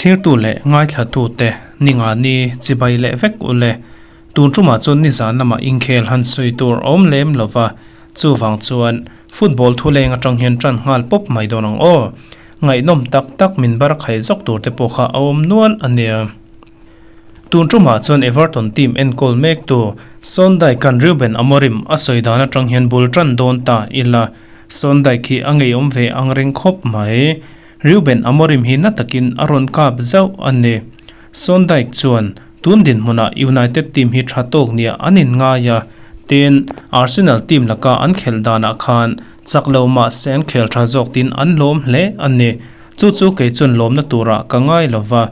Thlirtu leh ngaithlatute ninga ni chibai leh vek u le. Tun tumah chuan nizan lamah inkhel han sawi tur a awm lem lo va, chuvang chuan football thuleng atang hian tan nghal pawp mai dawn ang aw. Ngaihnawm tak tak min bar khaih zawk tur te pawh kha a awm nual a nia. Tun tumah chuan Everton team enkawl mektu Sondai kan Ruben Amorim a sawi dan atang hian bul tan dawn ta ila. Sondai khi a ngeiawm ve ang reng khawp mai. Reuben Amorim hi na takin a rawn kap zauh a ni. Sondike chuan tun dinhmunah United team hi tha tawk nia an inngai a, tin, Arsenal team laka an khelh danah khan chak lo mah se an khel tha zawk tin an lawm hle a ni. Chu chu kei chuan lawmna turah ka ngai lo va.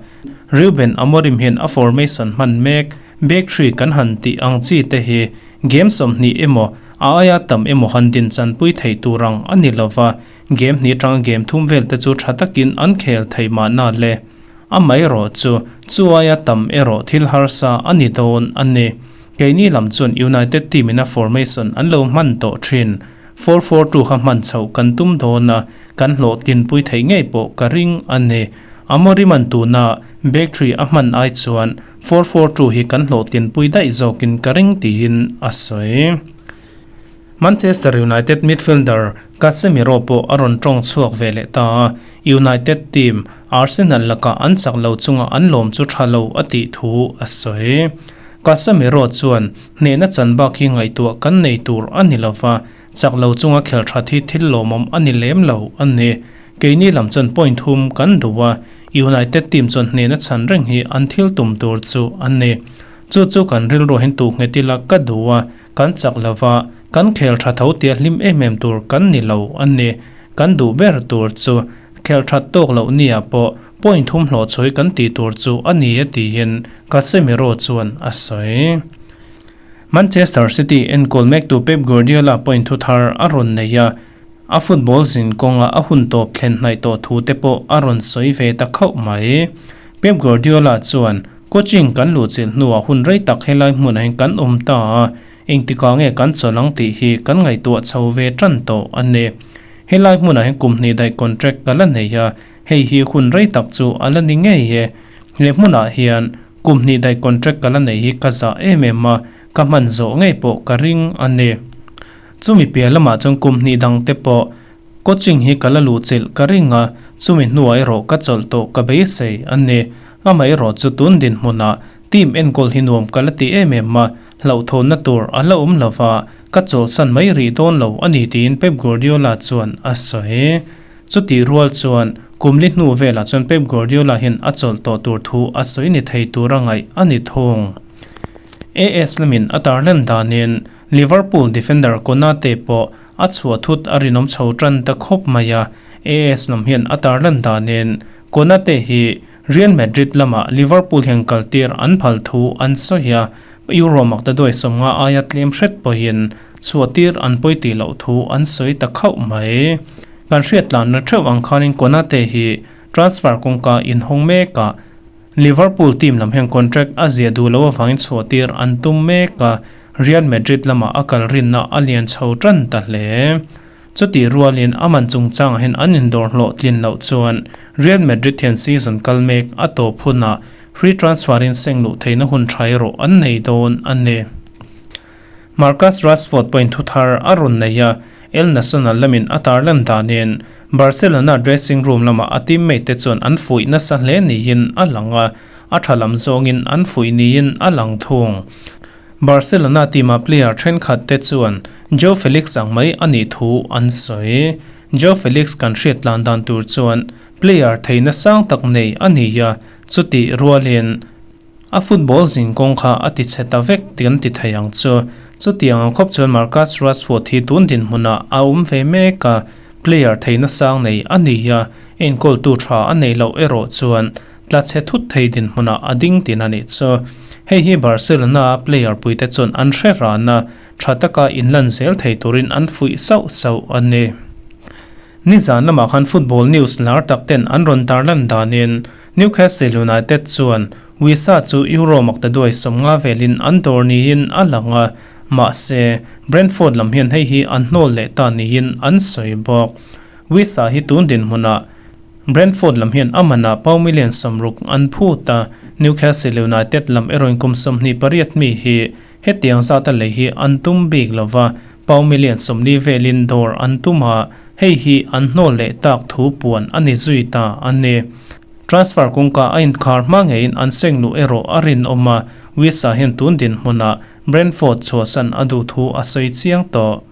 Reuben Amorim hian a formation hman mek, back three kan han tih ang chi te hi game 20 emaw a aia tam emaw han din chanpui thei tur ang a ni lo va. Game hnih atanga game thum vel te chu tha takin an khel thei mahna le. Amaherawh chu, chu aia tam erawh thil harsa a ni dawn a ni. Keini lam chuan United team in a formation an lo hman tawh thin. 4-4-2 kha hman chhoh kan tum dawn a, kan hlawhtlinpui theih ngei pawh ka ring a ni. Amorim an tuna back three a hman ai chuan 4-4-2 hi kan hlawhtlinpui daih zawkin ka ring tiin a sawi. Manchester United midfielder Casemiro pawh a rawn tawng chhuak ve leh ta a, United team Arsenal lakah an chak lo chunga an lawm chu tha lo a tih thu a sawi. Casemiro chuan, Hnehna chan bak hi ngaihtuah kan nei tur a ni lova, chak lo chunga khel that hi thil lawmawm a ni lem lo a ni. Keini lam chuan point thum kan duh a, United team chuan hnehna chan reng hi an thil tum tur chu a ni. Chu chu kan rilru hian tu nghet ila ka duh a, Kan chak lova, kan khel tha tho tia hlim em em tur kan ni lo a ni. Kan duh ber tur chu khel that tawk loh nia pawh point thum hlawh chhawi kan tih tur chu a ni a tiin Casemiro chuan a sawi. Manchester City enkawl mektu Pep Guardiola point thu thar a rawn nei a, a football zin kawnga a hun tawp thlen hnaih tawh thu te pawh a rawn sawi ve ta khauh mai. Pep Guardiola chuan Coaching kan luhchilh hnuah hun rei tak helai hmunah hian kan awm ta a, engtikah nge kan chawlh ang tih hi kan ngaihtuah chho ve tan tawh a ni. Helai hmunah hian kum hnih daih contract ka la nei a, hei hi hun rei tak chu a la ni ngei e. He hmunah hian kum hnih daih contract ka la nei hi ka zah em em a, ka hman zawh ngei pawh ka ring a ni. Chumi piah lamah chuan kum hnih dang te pawh Coaching hi ka la luhchilh ka ring a, chumi hnuah erawh ka chawlh tawh ka beisei a ni. Amaherawh chu tun dinhmunah team enkawl hi nuam ka la ti em em a, hlauhthawnna tur a la awm lo va, ka chawlhsan mai rih dawn lo a ni tiin Pep Guardiola chuan a sawi. Chutih rual chuan kum li hnu velah chuan Pep Guardiola hian a chawlh tawh tur thu a sawi ni thei tura ngaih a ni thung. AS lamin a tarlan danin Liverpool defender Konate pawh A chhuah thut a rinawm chho tan ta khawp mai a, AS lam hian a tarlan danin Konate hi Real Madrid lamah Liverpool hian kaltir an phal thu an sawi a, Euro maktaduai 50 aia tlem hret pawhin chhuahtir an pawi tih loh thu an sawi ta khauh mai. Kan hriattlanna theuh ang khanin Konate hi transfer kawngka inhawng mekah Liverpool team lam hian contract a ziah duh loh avangin chhuahtir an tum mek a, Real Madrid lamah a kal rinna a lian chho tan ta hle. Chutih rualin a man chungchangah hian an indawr hlawh tlin loh chuan Real Madrid hian season kal mek a tawp hunah free transfer in seng luh theihna hun tha erawh an nei dawn a ni. Marcus Rashford pawhin thu thar a rawn nei a, El Nacional lamin a tarlan danin Barcelona dressing room lamah a teammate te chuan an fuih nasa hle niin a lang a, a tha lam zawngin an fuih niin a lang thung. Barcelona team-a player thenkhat te chuan Joao Felix ang mai a nih thu an sawi. Joao Felix kan hriat tlan dan tur chuan player theihna sang tak nei a ni a, chutih rualin, A football zin kawng kha a ti chhe ta vek tih an ti thei ang chu. Chutiang ang khawp chuan Marcus Rashford hi tun dinhmunah a awm ve mek a, player theihna sang nei a ni a, enkawltu tha a neih loh erawh chuan tla chhe thut thei dinhmunah a ding tin a nih chu. Hei hi Barcelona-a player puite chuan an hre ran a, tha taka inlan zel thei turin an fuih sauh sauh a ni. Nizan lamah khan football news lar tak ten an rawn tarlan danin Newcastle United chuan Wissa chu Euro maktaduai 50 velin an dawr niin a lang a, Mahse, Brentford lam hian hei hi an hnawl leh ta niin an sawi bawk. Wissa hi tun dinhmunah Brentford lam hian a manah pound million 60 an phut a, Newcastle United lam erawhin kum 28 mi hi hetiang zata lei hi an tum bik lo va, pound million 40 velin dawr an tum a, hei hi an hnawl leh tak thu puan a ni zui ta a ni. Transfer kawngka a inkhar hma ngeiin an seng luh erawh a rinawm a, Wissa hian tun dinhmunah Brentford chhuahsan a duh thu a sawi chiang tawh.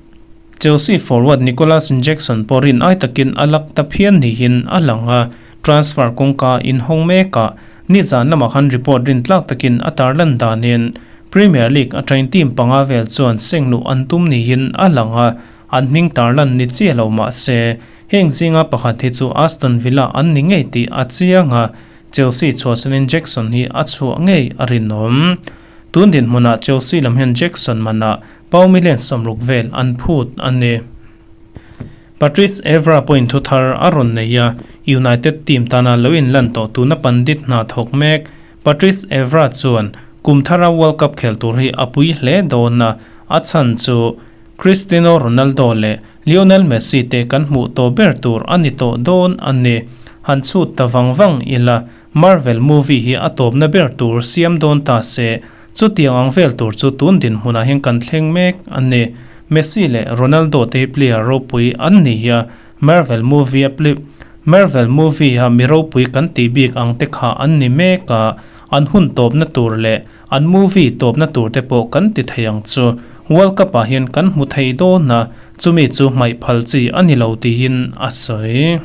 Chelsea forward Nicolas Jackson pawh rin ai takin a lak ta phian niin a lang a, transfer kawngka inhawng mekah nizan lamah khan report rintlak takin a tarlan danin Premier League atangin team panga vel chuan seng luh an tum niin a lang a, an hming tarlan ni chiah lo mah se heng zinga pakhat hi chu Aston Villa an ni ngei tih a chiang a, Chelsea chhuahsanin Jackson hi a chhuah ngei a rinawm. Tun dinhmunah Chelsea lam hian Jackson manah Pau million 60 vel an phut a ni. Patrice Evra pawhin thu thar a rawn nei a, United team tana lo inlan tawh tuna pandit hna thawk mek Patrice Evra chuan kum thara World Cup khel tur hi a pui hle dawn a, a chhan chu Cristiano Ronaldo leh Lionel Messi te kan hmuh tawh ber tur a ni tawh dawn a ni. Han chhut ta vang vang ila, Marvel movie hi a tawpna ber tur siam dawn ta se, chutiang ang vel tur chu tun dinhmunah hian kan thleng mek a ni. Messi leh Ronaldo te hi player ropui an ni a, Marvel movie a Marvel movie a mi ropui kan tih bik ang te kha an ni mek a, an hun tawpna tur leh an movie tawpna tur te pawh kan ti thei ang chu. World Cup ah hian kan hmu thei dawn a, chumi chu hmaih phal chi a ni lo tiin a sawi.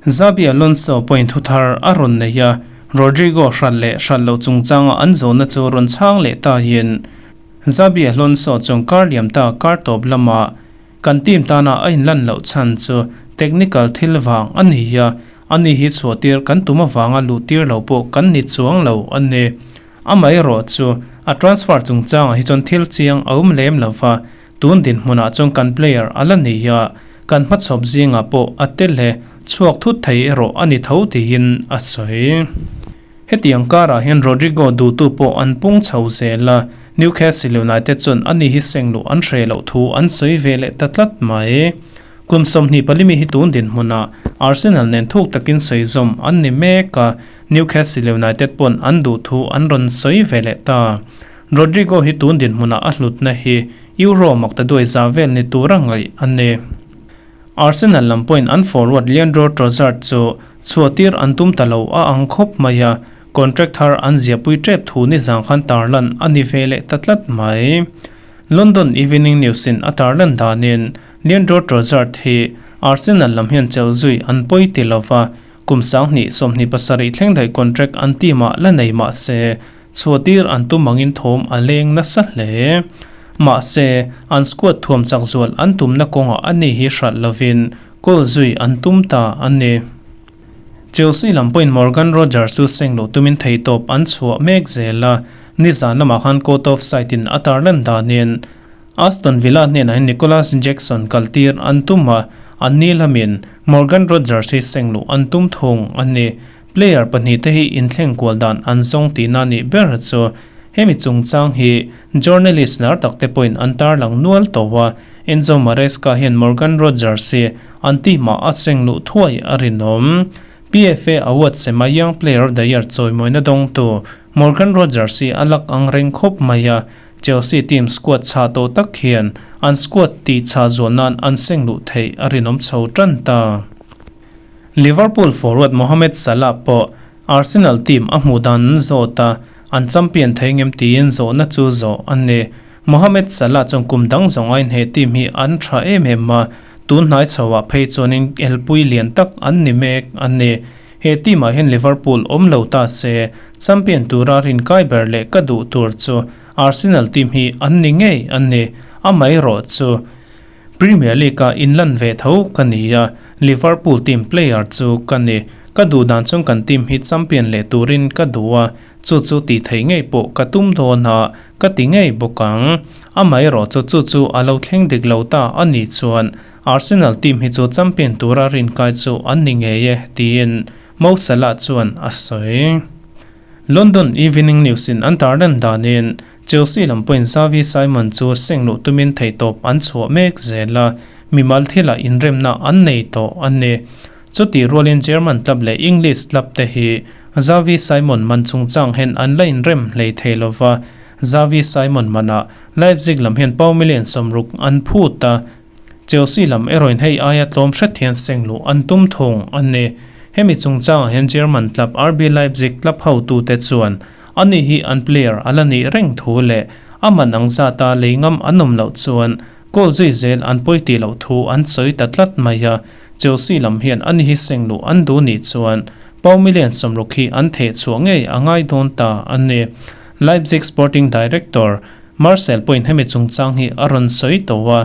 Xabi Alonso pawhin thu thar a rawn nei a, Rodrigo hrat leh hrat loh chungchanga an zawhna chu rawn chhang leh ta hian Xabi Alonso chuan kar liam ta kar tawp lama kan team tana a inlan loh chhan chu technical thil vang a ni a, ani hi chhuahtir kan tum avanga luhtir lo pawh kan ni chuang lo a ni. Amaherawh chu a transfer chungchangah hi chuan thil chiang a awm lem lova, Tun dinhmunah chuan kan player a la nei a, kan hmachhawp zingah pawh a tel e, chhuak thut thei erawh a ni tho tiin a sawi. Hetiang karah hian Rodrigo duhtu pawh an pung chho zel a, Newcastle United chuan ani hi seng luh an hre loh thu an sawi ve leh ta tlat mai. Kum 24 mi hi tun dinhmunah Arsenal nen thuk takin sawi zawm an ni mek a, Newcastle United pawn an duh thu an rawn sawi ve leh ta. Rodrigo hi tun dinhmunah a hlutna hi Euro makta duai za vel ni tura ngaih a ni. Arsenal lam pawhin an forward Leandro Trossard chu chhuahtir an tum ta lo a ang khawp mai a, contract thar an ziahpui tep thu nizang khan tarlan a ni ve leh ta tlat mai. London Evening News in a tarlan danin Leandro Trossard hi Arsenal lam hian chelh zui an pawi ti lova, kum 2027 thleng daih contract an team ah la nei mah se, Chhuahtir an tum angin thawm a leng nasa hle. Mahse, an squad thuam chak zual an tumna kawngah a ni hi hralh lovin goal zui an tum ta a ni. Chelsea lam pawhin Morgan Rogers chu seng loh tumin theitawp an chhuah mek zel a, nizan lamah khan caught offside in a tarlan danin Aston Villa hnenah hian Nicolas Jackson kaltir an tum a, an ni lamin Morgan Rogers hi seng luh an tum thung a ni. Player pahnih te hi inthleng kual dan an zawng tihna nih ber chu hemi chungchang hi journalist lar tak te pawhin an tarlang nual tawh a, Enzo Maresca hian Morgan Rogers hi an team ah a seng luh thuai a rinawm. PFA Award sema Young Player of the Year chawimawina dawngtu Morgan Rogers hi a lak ang reng khawp mai a, Chelsea team squad chhah tawh tak hian an squad tih chhah zual nan an seng luh theih a rinawm chho tan ta. Liverpool forward Mohamed Salah pawh Arsenal team a hmuh dan an zawt a, an champion thei ngem tiin zawhna chu zawh a ni. Mohamed Salah chuan kum dang zawng aiin he team hi an tha em em a, tun hnai chhoah phei chuanin elpui lian tak an ni mek a ni. He team ah hian Liverpool awm lo ta se, champion tura rinkai ber leh ka duh tur chu Arsenal team hi an ni ngei a ni. Amaherawh chu Premier League ah inlan ve tho ka ni a, Liverpool team player chu ka ni. Ka duh dan chuan kan team hi champion leh turin ka duh a, chu chu tih theih ngei pawh ka tum dawn a, ka ti ngei bawk ang. Amaherawh chu chu chu a lo thleng dik lo ta a nih chuan Arsenal team hi chu champion tura rinkai chu an ni ngei e, tiin Mo Salah chuan a sawi. London Evening News in an tarlan danin. Chelsea lam pawhin Xavi Simons chu seng luh tumin theihtawp an chhuah mek zel a, mimal thilah inremna an nei tawh a ni. Chutih rualin German club leh English club te hi Xavi Simons man chungchang hian an la inrem hlei thei lo va, Xavi Simons manah Leipzig lam hian pound million 60 an phut a, Chelsea lam erawhin hei aia tlawm hret hian seng luh an tum thung a ni. Hemi chungchangah hian German club RB Leipzig club hotute chuan ani hi an player a la nih reng thu leh a man ang zata lei ngam an awm loh chuan goal zui zel an pawi tih loh thu an sawi ta tlat mai a. Chelsea lam hian ani hi seng luh an duh nih chuan pound million 60 hi an theh chhuah ngei a ngai dawn ta a ni. Leipzig sporting director Marcel pawhin hemi chungchang hi a rawn sawi tawh a,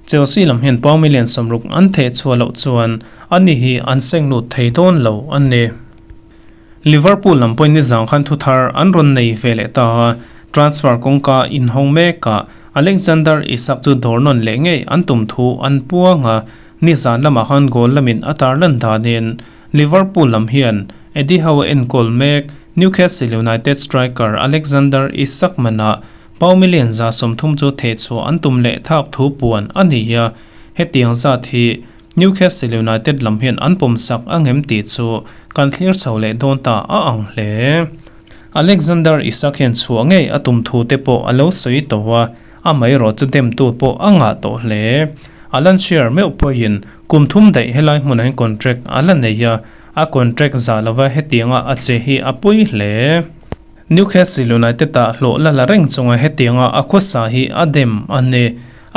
Chelsea lam hian pound million 60 an theh chhuah loh chuan ani hi an seng lut thei dawn lo a ni. Liverpool lam pawhin nizang khan thuthar an rawn nei ve leh ta a, transfer kawngka inhawng mekah Alexander Isak chu dawr nawn leh ngei an tum thu an puang a, nizan lamah khan goal lamin a tarlan danin Liverpool lam hian Eddie Howe enkawl mek Newcastle United striker Alexander Isak manah pound million 30 chu thehchhuah an tum leh thak thu puan a ni a, hetiang zat hi Newcastle United lam hian an pawmsak a ngem tih chu kan thlir chho leh dawn ta a ang hle. Alexander Isak hian chhuah ngei a tum thu te pawh a lo sawi tawh a, amaherawh chu demtu pawh a ngah tawh hle. Alan Shearer meuh pawhin kum thum daih helai hmunah hian contract a la nei a, a contract zah lova hetianga a che hi a pawi hle. Newcastle United-ah hlawh la la reng chunga hetianga a khawsa hi a dem a ni.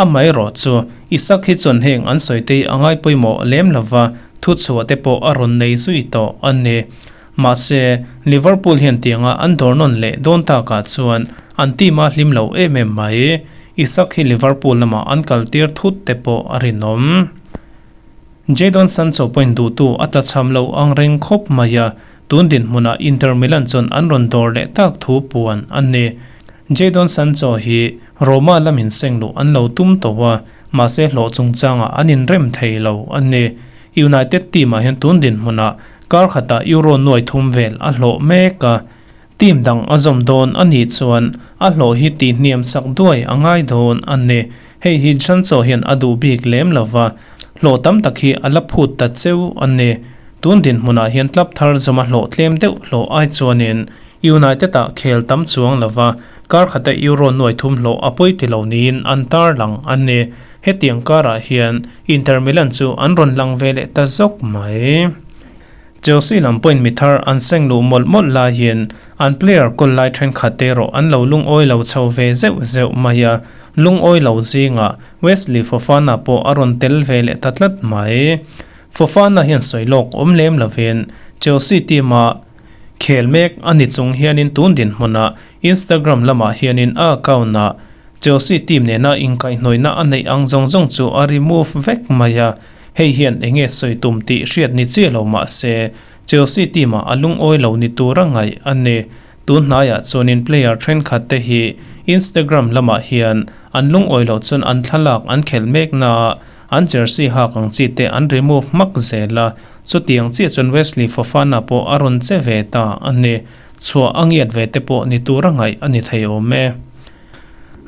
Amaherawh chu Isak hi chuan heng an sawi te hi a ngai pawimawh lem lova, thuchhuah te pawh a rawn nei zui tawh a ni. Mahse, Liverpool hian tianga an dawr nawn leh dawn takah chuan an team a hlim lo em em mai. Isak hi Liverpool lamah an kal tir thut te pawh a rinawm. Jadon Sancho pawhin duhtu a tlachham lo ang reng khawp mai a, tun dinhmunah Inter Milan chuan an rawn dawr leh tak thu puan a ni. Jadon Sancho hi Roma lamin seng luh an lo tum tawh a, mahse hlawh chungchangah an inrem thei lo a ni. United team ah hian tun dinhmunah kar khatah Euro nuai thum vel a hlawh mek a, team dang a zawm dawn a nih chuan a hlawh hi tihhniam sak duai a ngai dawn a ni. Hei hi Sancho hian a duh bik lem lo va, hlawh tam tak hi a la phut ta cheu a ni. Tun dinhmunah hian club thar zawm a hlawh tlem deuh hlawh ai chuanin United ah khel tam chuang lo va, kar khata Euro nuai thum hlawh a pawi ti lo niin an tarlang a ni. Hetiang karah hian Inter Milan chu an rawn lang ve leh ta zawk mai. Chelsea lam pawhin mi thar an seng luh mawlh mawlh laiin an player kawl lai thenkhat te erawh an lo lungawi lo chho ve zeuh zeuh mai a, lungawi lo zingah Wesley Fofana pawh a rawn tel ve leh ta tlat mai. Fofana hian sawi lawk awm lem lovin Chelsea team-a khel mek a ni chung hianin tun dinhmunah Instagram lamah hianin a account-ah Chelsea team nena inkaihhnawihna a neih ang zawng zawng chu a remove vek mai a, hei hian eng nge sawi tum tih hriat ni chiah lo mah se, Chelsea team-ah a lungawi lo ni tura ngaih a ni. Tun hnaiah chuanin player thenkhat te hi Instagram lamah hian an lungawi loh chuan an thlalak an khelh mek naah an jersey hak ang chi te an remove hmak zel a, chutiang chiah chuan Wesley Fofana pawh a rawn che ve ta a ni. Chhuah a ngiat ve te pawh ni tura ngaih a ni thei awm e.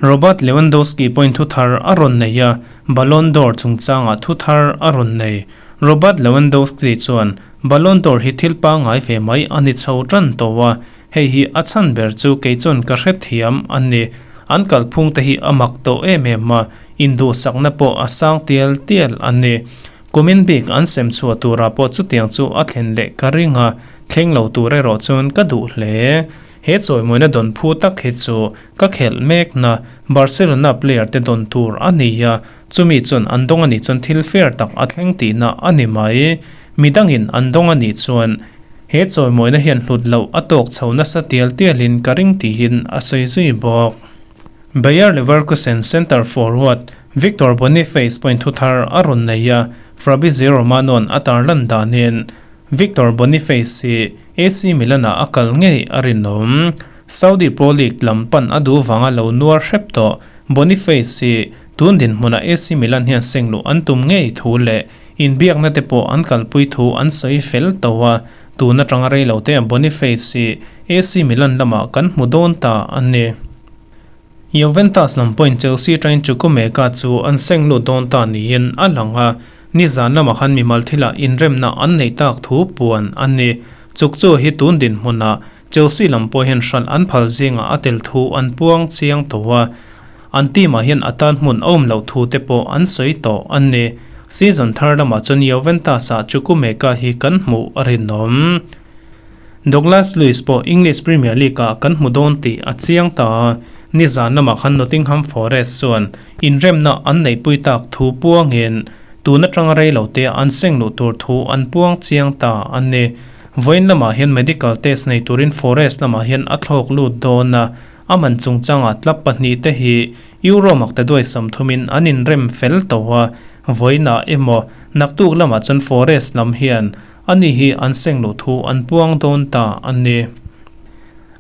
Robert Lewandowski pawhin thu thar a rawn nei a, Ballon d'Or chungchangah thu thar a rawn nei. Robert Lewandowski chuan Ballon d'Or hi thil pangngai ve mai a ni chho tan tawh a, hei hi a chhan ber chu kei chuan ka hrethiam a ni. An kalphung te hi a mak tawh em em a, induhsakna pawh a sang tial tial a ni. Kumin bik an sem chhuah turah pawh chutiang chu a thlen leh ka ring a, thleng lo tur erawh chuan ka duh hle. He chawimawina dawn phu tak hi chu ka khelh mekna Barcelona player te dawn tur a ni a, chumi chuan an dawng a nih chuan thil fair tak a thleng tihna a ni mai. Midangin an dawng a nih chuan he chawimawina hian hlut loh a tawk chho nasa tial tialin ka ring tihin a sawi zui bawk. Bayer Leverkusen centre forward Victor Boniface pawhin thu thar a rawn nei a, Fabrizio Romano-a'n a tarlan danin Victor Boniface hi AC Milan-ah a kal ngei a rinawm. Saudi Pro League lam pan a duh vanga lo nuar hrep tawh Boniface hi tun dinhmunah AC Milan hian seng luh an tum ngei thu leh inbiakna te pawh an kalpui thu an sawi fel tawh a, tun atanga rei lo te Boniface hi AC Milan lamah kan hmu dawn ta a ni. Juventus lam pawhin Chelsea atangin Chukwuemeka chu an seng lut dawn ta niin a lang a, nizan lamah khan mimal thilah inremna an neih tak thu puan a ni. Chukchu hi tun dinhmunah Chelsea lam pawh hian hralh an phal zingah a tel thu an puang chiang tawh a, an team ah hian a tan hmun a awm loh thu te pawh an sawi tawh a ni. Season thar lamah chuan Juventus ah Chukwuemeka hi kan hmuh a rinawm. Douglas Luiz pawh English Premier League ah kan hmu dawn tih a chiang ta a, nizan lamah khan Nottingham Forest chuan inremna an neihpui tak thu puangin tun atanga reilote an seng luh tur thu an puang chiang ta a ni. Vawiin lamah hian medical test nei turin Forest lamah hian a thlawk lut dawn a, a man chungchangah club pahnihte hi Euro makta duai sawmthumin an inrem fel tawh a, vawiinah emaw naktuk lamah chuan Forest lam hian ani hi an seng luh thu an puang dawn ta a ni.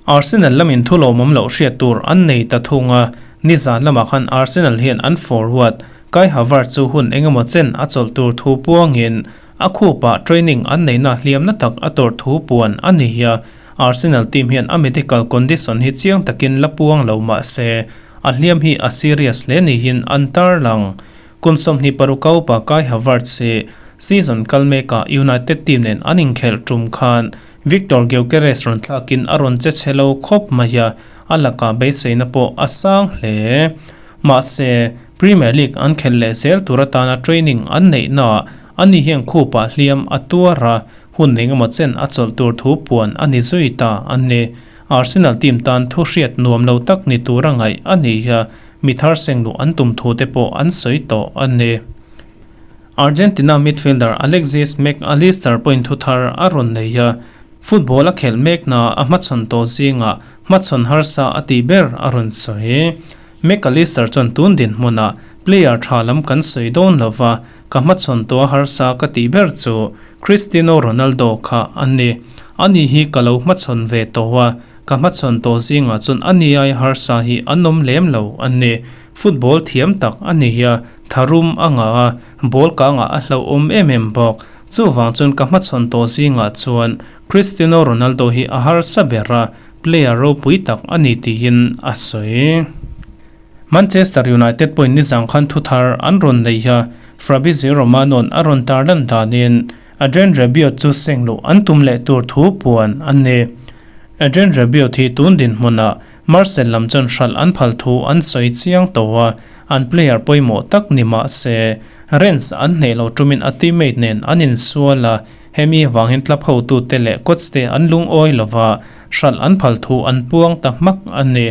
Arsenal lamin thu lawmawm loh hriat tur an nei ta thung a, nizan lamah khan Arsenal hian an forward Kai Havertz chu hun engemaw chen a chawlh tur thu puangin A khupah training an neihna hliamna tak a tawrh thu puan a ni a, Arsenal team hian a medical condition hi chiang takin la puang lo mah se, a hliam hi a serious hle niin an tarlang. Kum 26 a upa Kai Havertz hi season kal mekah United team nen an inkhelh tum khan Viktor Gyokeres rawn thlakin a rawn che chhe lo khawp mai a, a lakah beiseina pawh a sang hle. Mahse, Premier League an khelh leh zel tur atana training an neihnaah ani hian khupah hliam a tuar a, hun engemaw chen a chawlh tur thu puan a ni zui ta a ni. Arsenal team tan thu hriat nuam lo tak ni tura ngaih a ni a, mi thar seng luh an tum thu te pawh an sawi tawh a ni. Argentina midfielder Alexis Mac Allister pawhin thu thar a rawn nei a, football a khelh mekna a hmachhawn tawh zingah hmachhawn harsa a tih ber a rawn sawi. Mac Allister chuan tun dinhmunah player tha lam kan sawi dawn lova, ka hmachhawn tawh a harsa ka tih ber chu Cristiano Ronaldo kha a ni. Ani hi ka lo hmachhawn ve tawh a, ka hmachhawn tawh zingah chuan ani ai harsa hi an awm lem lo a ni. Football thiam tak a ni a, tharum a ngah a, ball kangah a hlauhawm em em bawk. Chuvang chuan ka hmachhawn tawh zingah chuan Cristiano Ronaldo hi a harsa ber a, Player ropui tak a ni tiin a sawi. Manchester United pawhin nizang khan thuthar an rawn nei a, Fabrizio Romano-a'n a rawn tarlan danin Adrien Rabiot chu seng luh an tum leh tur thu puan a ni. Adrien Rabiot hi tun dinhmunah Marseille lam chuan hralh an phal thu an sawi chiang tawh a, an player pawimawh tak ni mah se Rennes an hneh lo tumin a teammate nen an insual a, Hemi vangin club hotute leh coach te an lungawi lova, hralh an phal thu an puang ta hmak a ni.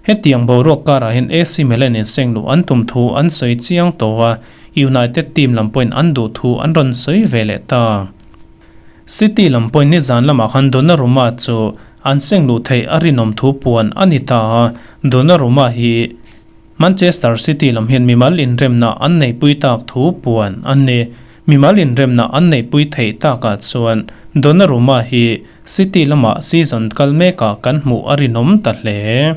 Hetiang boruak karah hian AC Milan in seng luh an tum thu an sawi chiang tawh a, United team lam pawhin an duh thu an rawn sawi ve leh ta. City lam pawhin nizan lamah khan Donnarumma chu an seng luh theih a rinawm thu puan a ni ta a, Donnarumma hi Manchester City lam hian mimal inremna an neihpui tak thu puan an ni. Mimal inremna an neihpui theih takah chuan Donnarumma hi City lamah season kal mekah kan hmuh a rinawm ta hle.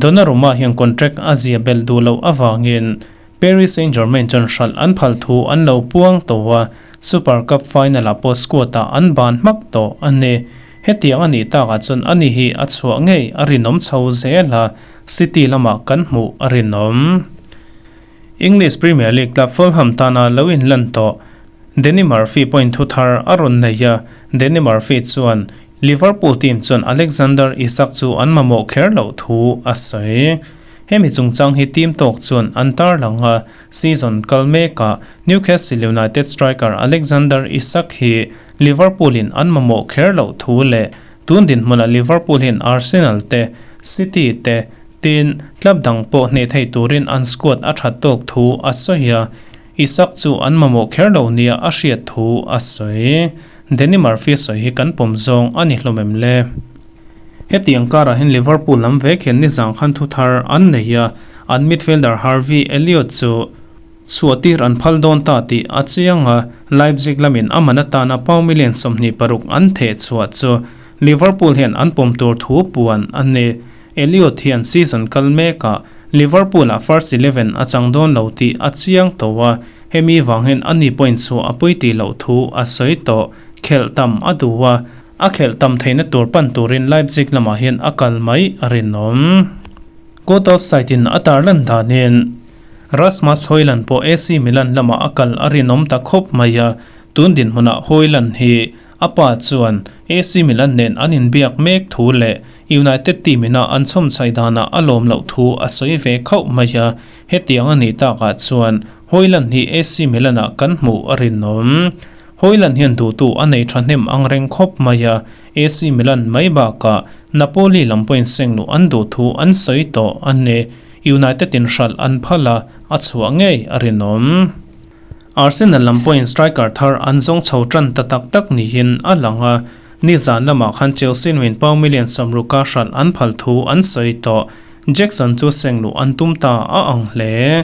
Donnarumma hian contract a zia belh duh loh avangin Paris Saint-Germain chuan hralh an phal thu an lo puang tawh a, Super Cup final-ah pawh squad-ah an ban hmak tawh a ni. Hetiang a nih takah chuan ani hi a chhuah ngei a rinawm chho zel a, City lamah kan hmuh a rinawm. English Premier League club Fulham tana lo inlan tawh Danny Murphy pawhin thu thar a rawn nei a, Danny Murphy chuan Liverpool team chuan Alexander Isak chu an mamawh kher loh thu a sawi. Hemi chungchang hi team tawk chuan an tarlang a, season kal mekah Newcastle United striker Alexander Isak hi Liverpool in an mamawh kher loh thu leh tun dinhmunah Liverpool hian Arsenal te, City te, tin club dang pawh hneh thei turin an squad a that tawk thu a sawi a, Isak chu an mamawh kher lo nia a hriat thu a sawi. Danny Murphy sawi hi kan pawm zawng a ni hlawm em le? Hetiang karah hian Liverpool lam vek hian nizang khan thu thar an nei a, an midfielder Harvey Elliott chu Chhuahtir an phal dawn ta tih a chiang a, Leipzig lamin a man atana pound million 26 an theh chhuah chu Liverpool hian an pawm tur thu puan a ni. Elliott hian season kal mekah Liverpool-ah first eleven a chang dawn lo tih a chiang tawh a, hemi vang hian ani pawhin chhuah a pui tih loh thu a sawi tawh. Khelh tam a duh a, a khelh tam theihna tur pan turin Leipzig lamah hian a kal mai a rinawm. Caught offside in a tarlan danin Rasmus Hojlund pawh AC Milan lamah a kal a rinawm ta khawp mai a, tun dinhmunah Hojlund hi a pa chuan AC Milan nen an inbiak mek thu leh United team ina an chhawmchhaih danah a lawm loh thu a sawi ve khauh mai a, hetiang a nih takah chuan Hojlund hi AC Milan-ah kan hmuh a rinawm. Hojlund hian duhtu a nei thahnem ang reng khawp mai a, AC Milan mai bakah Napoli lam pawhin sengluh an duh thu an sawi tawh a ni. United in hralh an phal a, a chhuah ngei a rinawm. Arsenal lam pawhin striker thar an zawng chho tan ta tak tak niin a lang a, nizan lamah khan Chelsea nuin pound million sawmruka hralh an phal thu an sawi tawh. Jackson chu sengluh an tum ta a ang hle.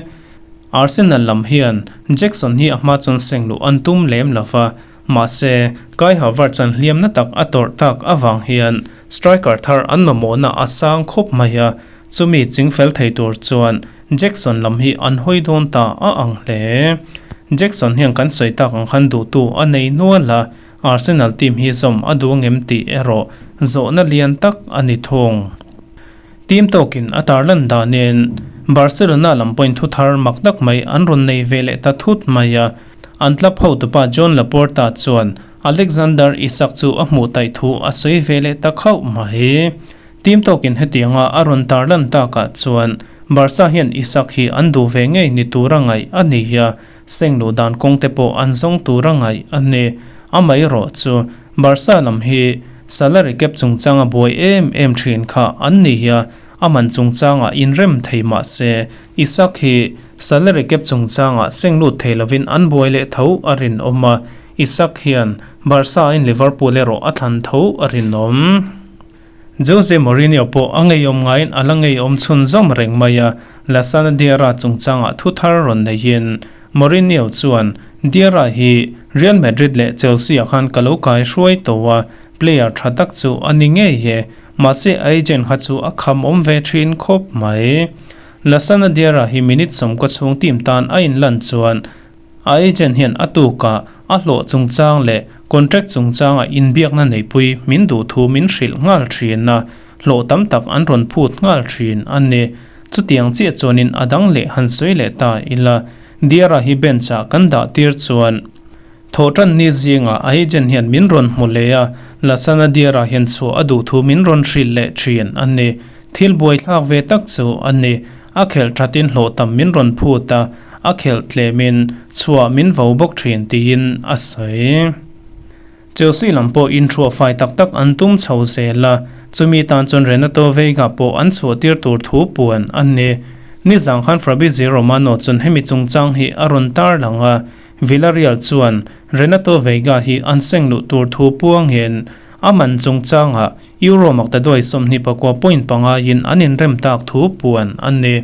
Arsenal lam hian Jackson hi a hma chuan sengluh an tum lem lo va, mahse Kai Havertz an hliamna tak a tawrh tak avang hian striker thar an mamawhna a sang khawp mai a, chumi chingfel thei tur chuan Jackson lam hi an hawi dawn ta a ang hle. Jackson hian kan sawi tak ang khan duhtu a nei nual a, Arsenal team hi zawm a duh ngem tih erawh zawhna lian tak a ni thung. Team tawkin a tarlan danin Barcelona lam pawhin thu thar mak tak mai an rawn nei ve leh ta thut mai a, an club hotupa Joan Laporta chuan Alexander Isak chu a hmuh taih thu a sawi ve leh ta khauh mai. Team tawkin hetianga a rawn tarlan takah chuan Barca hian Isak hi an duh ve ngei ni tura ngaih a ni a, sengluh dan kawng te pawh an zawng tura ngaih a ni. Amaherawh chu Barca lam hi salary cap chungchanga buai em em thin kha an ni a, a man chungchangah inrem thei mah se Isak hi salary cap chungchangah seng lut thei lovin an buai leh tho a rinawm a, Isak hian Barca in Liverpool erawh a thlan tho a rinawm. Jose Mourinho pawh a ngeiawm ngaiin a la ngeiawm chhunzawm reng mai a, Lassana Diarra chungchangah thu thar rawn neihin Mourinho chuan, Diarra hi Real Madrid leh Chelsea ah khan ka lo kai hruai tawh a, player tha tak chu a ni ngei e, mahse a agent kha chu a kham awm ve thin khawp mai. Lassana Diarra hi minute sawmkaw chhung team tan a inlan chuan A agent hian a tukah a hlawh chungchang leh contract chungchanga inbiakna neihpui min duh thu min hrilh nghal thin a, hlawh tam tak an rawn phut nghal thin a ni. Chutiang chiah chuanin a dang leh han sawi leh ta ila, Diarra hi bench-ah kan dah tir chuan thawhtan ni zingah a agent hian min rawn hmu leh a, Lassana Diarra hian chhuah a duh thu min rawn hrilh leh thin a ni. Thil buaithlak ve tak chu a ni. A khelh thatin hlawh tam min rawn phut a, a khelh tlemin chhuah min vo bawk thin tiin a sawi. Chelsea lam pawh inthuah fai tak tak an tum chho zel a, chumi tan chuan Renato Veiga pawh an chhuah tir tur thu puan a ni. Nizang khan Fabrizio Romano chuan hemi chungchang hi a rawn tarlang a, Villarreal chuan Renato Veiga hi an seng luh tur thu puangin a man chungchangah Euro maktaduai 24 point panga in an inrem tak thu puan a ni.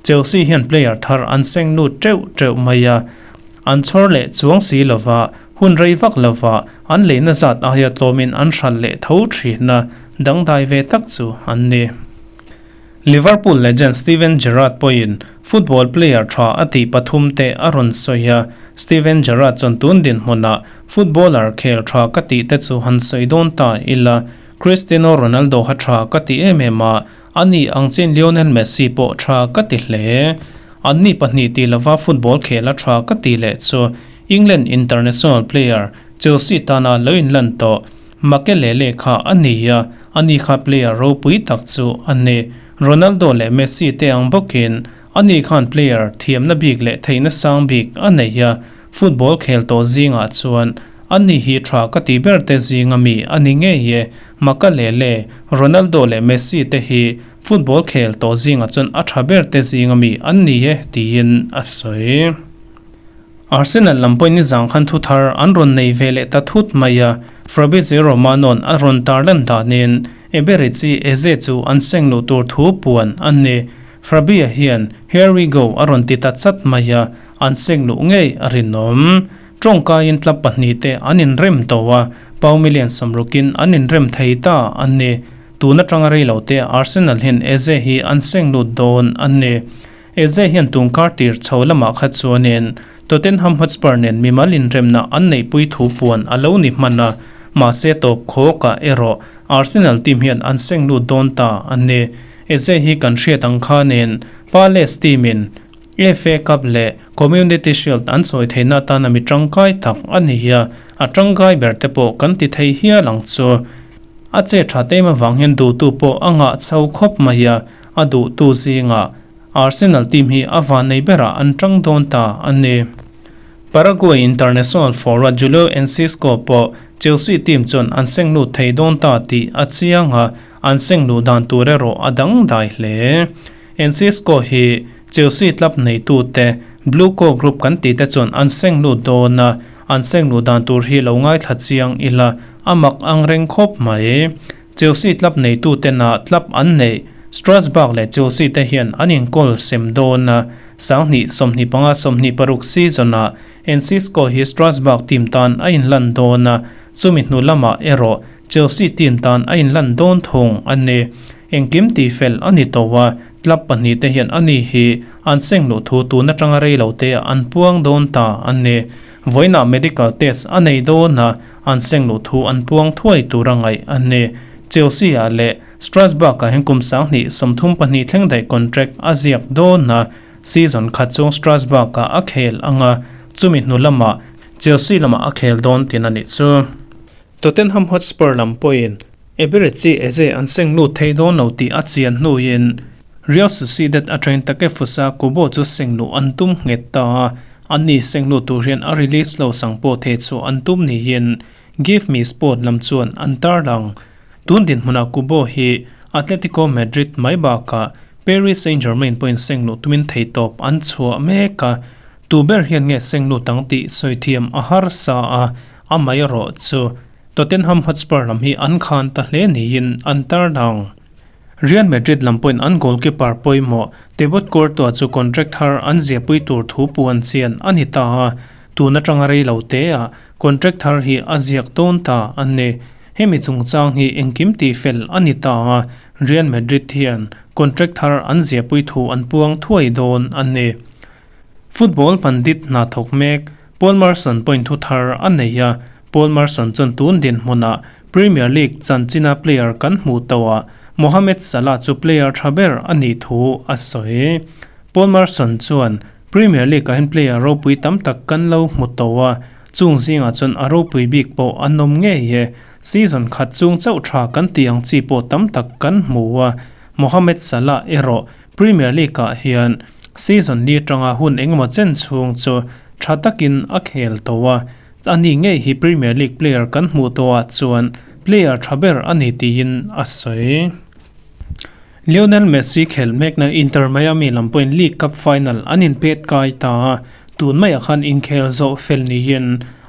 Chelsea hian player thar an seng lut teuh teuh mai a, an chhawr leh chuang si lova, hun rei vak lova an leina zat aia tlawmin an hralh leh tho thin a, dangdai ve tak chu an ni. Liverpool legend Steven Gerrard pawhin football player tha a tih pathum te a rawn sawi a, Steven Gerrard chuan tun dinhmunah footballer khel tha ka tih te chu han sawi dawn ta ila, Cristiano Ronaldo kha tha ka ti em em a, ani ang chin Lionel Messi pawh tha ka ti hle. Anni pahnih tih lova football khel a tha ka tih leh chu England international player Chelsea tana lo inlan tawh Makelele kha a ni a, ani kha player ropui tak chu a ni. Ronaldo leh Messi te ang bawkin ani khan player thiamna bik leh theihna sang bik a nei a, football khel tawh zingah chuan ani hi tha ka ti ber te zinga mi a ni ngei e. Makelele, Ronaldo leh Messi te hi football khel tawh zingah chuan a tha ber te zinga mi an ni e tiin a sawi. Arsenal lam pawhin nizang khan thu thar an rawn nei ve leh ta thut mai a, Fabrizio Romano-a'n a rawn tarlan danin Eberechi Eze chu an seng luh tur thu puan a ni. Fabia hian Here we go a rawn ti ta chat mai a, an seng luh ngei a rinawm. Tawngkaiin club pahnihte an inrem tawh a, pau million sawmrukin an inrem thei ta a ni. Tun atanga reilote Arsenal hian Eze hi an seng lut dawn a ni. Eze hian tungkar tir chho lamah kha chuanin Tottenham Hotspur nen mimal inremna an neihpui thu puan a lo ni hman a, mahse tawp khawkah erawh Arsenal team hian an seng lut dawn ta a ni. Eze hi kan hriat ang khanin Palace team-in FA Cup leh Community Shield an chawi theihna atana mi tangkai tak a ni a, a tangkai ber te pawh kan ti thei hial ang chu. A che that em avang hian duhtu pawh a ngah chho khawp mai a, a duhtu zingah Arsenal team hi a vannei berah an tang dawn ta a ni. Paraguay international forward Julio Enciso pawh Chelsea team chuan an seng lut thei dawn ta tih a chiang a, an seng luh dan tur erawh a dangdai hle. Enciso hi Chelsea club neitute Blueco Group kan tih te chuan an seng lut dawn a, an seng luh dan tur hi lo ngaithla chiang ila a mak ang reng khawp mai. Chelsea club neitutena club an neih Strasbourg leh Chelsea te hian an inkawl sem dawn a, 20 25 26 season-ah Enciso hi Strasbourg team tan a inlan dawn a, chumi hnu lamah erawh Chelsea team tan a inlan dawn thung a ni. Engkim tihfel a ni tawh a, club pahnihte hian ani hi an seng luh thu tun atanga rei lo te ah an puang dawn ta a ni. Vawiinah medical test a nei dawn a, an seng luh thu an puang thuai tur a ngaih a ni. Chelsea ah leh Strasbourg ah hian kum 20 32 thleng daih contract a ziak dawn a, season khat chung Strasbourg ah a khel ang a, chumi hnu lamah Chelsea lamah a khel dawn tin a nih chu. Tottenham Hotspur lam pawhin Eberechi Eze an seng lut thei dawn lo tih a chian hnuin Real Sociedad atangin Takefusa Kubo chu seng luh an tum nghet ta a, anni seng lut tur hian a release lo sang pawh thei chu an tum niin Give Me Sport lam chuan an tarlang. Tun dinhmunah Kubo hi Atletico Madrid mai bakah Paris Saint-Germain pawhin seng luh tumin theihtawp an chhuah mek a, tu ber hian nge seng lut ang tih sawi thiam a harsa a, Amaherawh chu Tottenham Hotspur lam hi an khan ta hle niin an tarlang. Real Madrid lam pawhin an goalkeeper pawimawh Thibaut Courtois chu contract thar an ziahpui tur thu puan chian a ni ta a, tun atanga rei lo teah contract thar hi a ziak dawn ta a ni. Hemi chungchang hi engkim tihfel a ni ta a, Real Madrid hian contract thar an ziahpui thu an puang thuai dawn a ni. Football pandit hna thawk mek Paul Merson pawhin thu thar a nei a, Paul Merson chuan tun dinhmunah Premier League chanchina player kan hmuh tawhah Mohamed Salah chu player tha ber a nih thu a sawi. Paul Merson chuan, Premier League-ah hian player ropui tam tak kan lo hmu tawh a, chung zingah chuan a ropui bik pawh an awm ngei e. Season khat chung chauh tha kan tih ang chi pawh tam tak kan hmu a, Mohamed Salah erawh Premier League-ah hian season li atanga hun engemaw chen chhung chu tha takin a khel tawh a, ani ngei hi Premier League player kan hmuh tawhah chuan player tha ber a ni tiin a sawi. Lionel Messi khelh mekna Inter Miami lam pawhin League Cup final an inpet kai ta a, tun maiah khan inkhel zawh fel niin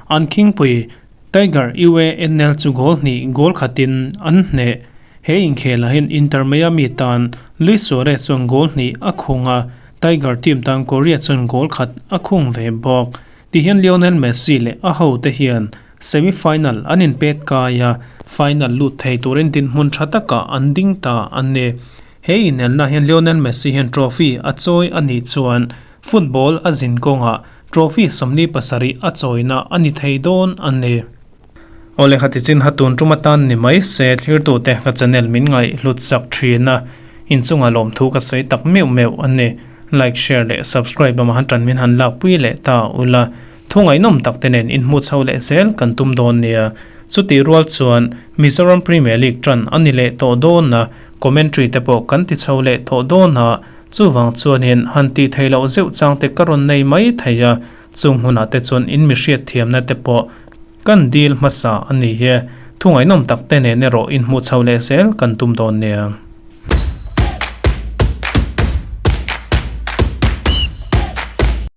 an khingpui Tiger UANL chu goal hnih goal khatin an hneh. He inkhelah hian Inter Miami tan Luis Suarez chuan goal hnih a khung a, Tiger team tan Correa chuan goal khat a khung ve bawk. Tihian Lionel Messi leh a hote hian semi-final an inpet kai a, final lut thei turin dinhmun tha takah an ding ta a ni. He inelna hian Lionel Messi hian trophy a chawi a nih chuan football a zin kawngah trophy 47 a chawina a ni thei dawn a ni. Awle khati chin ha tun tum atan ni mai se thlirtute ka channel min ngaih hlut sak thin a, inchunga lawmthu ka sawi tak meuh meuh a ni. Like, share leh subscribe lamah han tan min han lakpui leh ta ula, thu ngaihnawm tak te nen inhmu chho leh zel kan tum dawn nia. Chutih rual chuan Mizoram Premier League tan a ni leh tawh dawn a, commentary te pawh kan ti chho leh tawh dawn a, chuvang chuanin han tih theih loh zeuh chang te ka rawn nei mai thei a, chung hunah te chuan in mi hriatthiamna te pawh Kan dil hmasa a ni hi. Thu ngaihnawm tak te nen erawh inhmuh chho leh zel kan tum dawn nia.